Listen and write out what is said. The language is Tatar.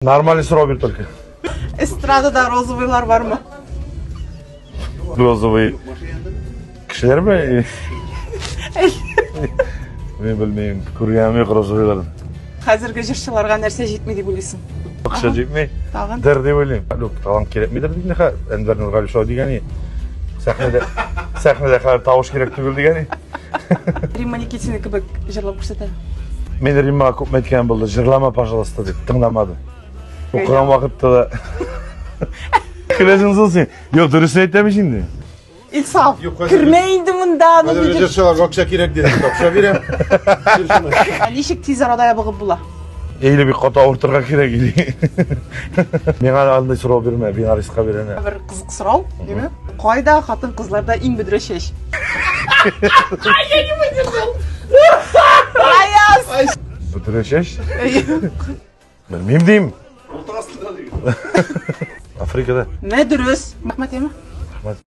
Нормальный сорау бир только. Эстрадада розовыйлар бармы? Розовый кешеләрме? Мин белмим, күргәнем юк розовыйларны. Хәзерге җырчыларга нәрсә җитми дип уйлыйсың? Акча җитми. Тагын? Дер дип уйлыйм. Юк, талант кирәкмидер дип инде Әнвәр Нургали шулай дигән. Сәхнәдә сәхнәдә хәзер тавыш кирәк түгел дигән. Римма Никитина кебек җырлап күрсәтә. Мин Риммага күп әйткән булды, җырлама, пожалуйста, дип тыңламады. Укыган вакытта да. Көләсең соң син. Юк, дөресен әйтәм ич инде. Илсаф, Юк, хәзер- кермә инде монда. Ну, Хәзер будешь- җырчыларга акча кирәк дидем, акча бирәм. Ә ничек тиз арада ябыгып була? Или бик каты авыртырга кирәк или. Миңа андый сорау бирмә, бинариска бир әнә. Бер кызык сорау, димме? Кайда хатын-кызларда иң бөдрә чәч? Ай, я не выдержал. Аяз! Бөдрә чәч? Белмим дим. Африкада. Менә дөрес. Рәхмәт, яме. Рәхмәт.